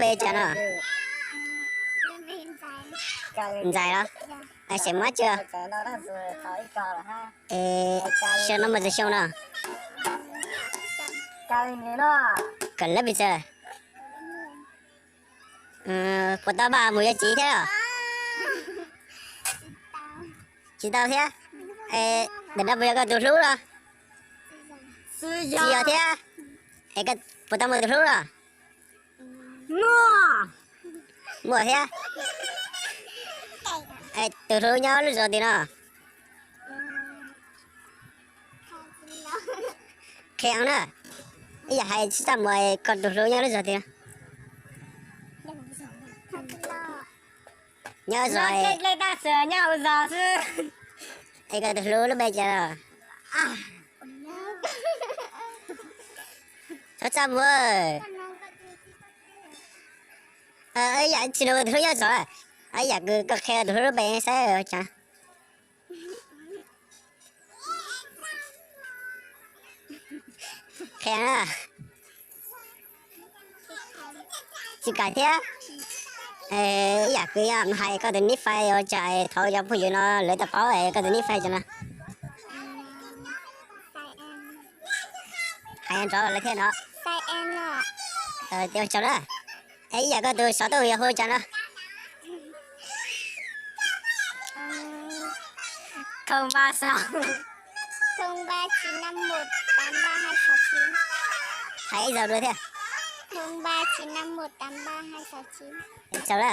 Peb cas no? Ntxais los? Xeem Mab Tswb. Xyoo no mus txog xyoo no? Kawm lab pis txawm. Puas tau npaj mus yuav txiv thiab los? Tsis tau thiab. Ntawm no puas yog koj tus hlub los? Tsis yog thiab. Es puas tau muaj tus hlub los? Muaj thiab. Tus hlub nyob lub zos twg no? Qhia na. Ib yam hais tsis txaj muag, koj tus hlub nyob lub zos twg no? Nyob zos. Nyob zos xwb. Es koj tus hlub lub npe cas? Txhob txaj muag. Ib yam tsis nug tus hlub nyob zos. Ib yam koj qhia tus hlub lub npe saib cas. Qhia na. Tsis kam thiab. Ib yam kuv hais koj tus nib fais ua cas thaum cov phooj ywg no lawv tau paub koj tus nib fais cas no. Hais nrov lawv thiaj no. Ua tsaug na. Es ib yam koj tus xov tooj yog hu cas no? Hais ib zaug dua thiab. Ua tsaug na.